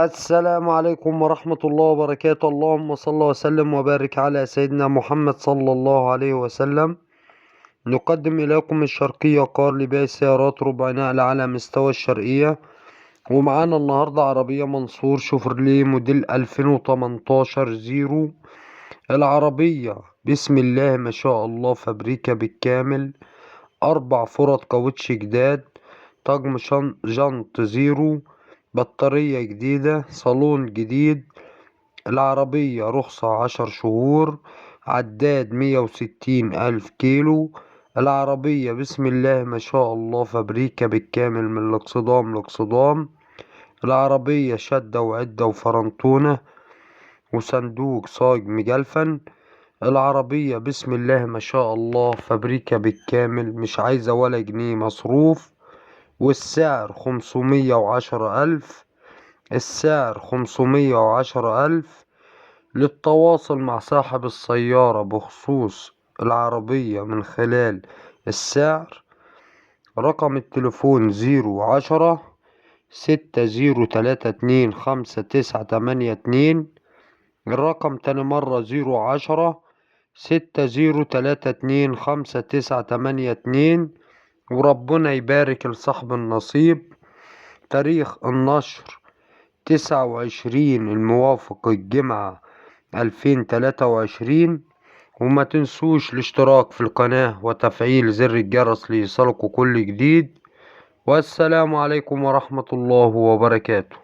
السلام عليكم ورحمة الله وبركاته. اللهم صل وسلم وبارك على سيدنا محمد صلى الله عليه وسلم. نقدم إليكم الشرقية كار لبيع سيارات ربع نقل على مستوى الشرقية، ومعانا النهاردة عربية منصور شوفرليه موديل 2018 زيرو. العربية بسم الله ما شاء الله فابريكا بالكامل، 4 فرط كاوتش جداد، طقم جنط زيرو، بطارية جديدة، صالون جديد. العربية رخصة 10 شهور، عداد 160,000 كيلو. العربية بسم الله ما شاء الله فابريكا بالكامل من الاقصدام لاقصدام. العربية شدة وعدة وفرنتونة وصندوق صاج مجلفن. العربية بسم الله ما شاء الله فابريكا بالكامل، مش عايزة ولا جنيه مصروف. والسعر 510,000، السعر 510,000. للتواصل مع صاحب السيارة بخصوص العربية من خلال السعر، رقم التليفون 010 6032 5982. الرقم تاني مرة 010 6032 5982. وربنا يبارك لصاحب النصيب. تاريخ النشر 29 الموافق الجمعة 2023. وما تنسوش الاشتراك في القناة وتفعيل زر الجرس ليصلكوا كل جديد. والسلام عليكم ورحمة الله وبركاته.